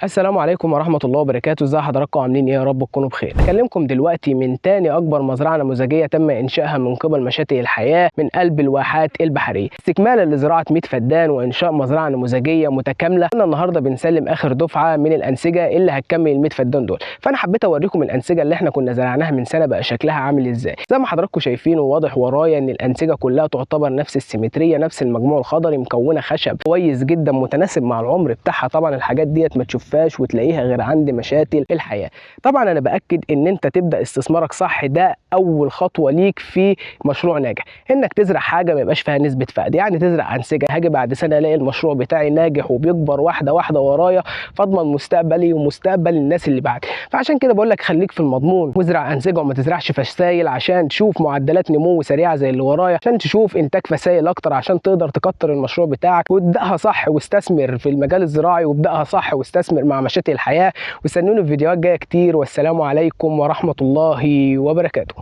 السلام عليكم ورحمة الله وبركاته. ازي حضراتكم، عاملين ايه؟ يا رب تكونوا بخير. اكلمكم دلوقتي من تاني اكبر مزرعة نموذجية تم انشائها من قبل مشاتل الحياة من قلب الواحات البحرية، استكمالا لزراعة 100 فدان وانشاء مزرعة نموذجية متكاملة. احنا النهارده بنسلم اخر دفعة من الانسجة اللي هتكمل ال 100 فدان دول. فانا حبيت اوريكم الانسجة اللي احنا كنا زرعناها من سنة بقى شكلها عامل ازاي. زي ما حضراتكم شايفين وواضح ورايا ان الانسجة كلها تعتبر نفس السيمترية، نفس المجموع الخضري، مكونة خشب كويس جدا متناسب مع العمر بتاعها. طبعا الحاجات ديت ما تشوفهاش وتلاقيها غير عند مشاتل الحياة. طبعا انا باكد ان انت تبدا استثمارك صح، ده اول خطوة ليك في مشروع ناجح، انك تزرع حاجة ما يبقاش فيها نسبه فقد. يعني تزرع انسجة، هاجي بعد سنة الاقي المشروع بتاعي ناجح وبيكبر واحدة واحدة ورايا، فاضمن مستقبلي ومستقبل الناس اللي بعدي. فعشان كده بقول لك خليك في المضمون وازرع انسجة وما تزرعش فسايل، عشان تشوف معدلات نمو سريعة زي اللي ورايا، عشان تشوف انتاج فسايل اكتر، عشان تقدر تكتر المشروع بتاعك. وابداها صح واستثمر في المجال الزراعي، وابداها صح واستثمر مع مشاتل الحياة. واستنوني في فيديوهات جاية كتير، والسلام عليكم ورحمة الله وبركاته.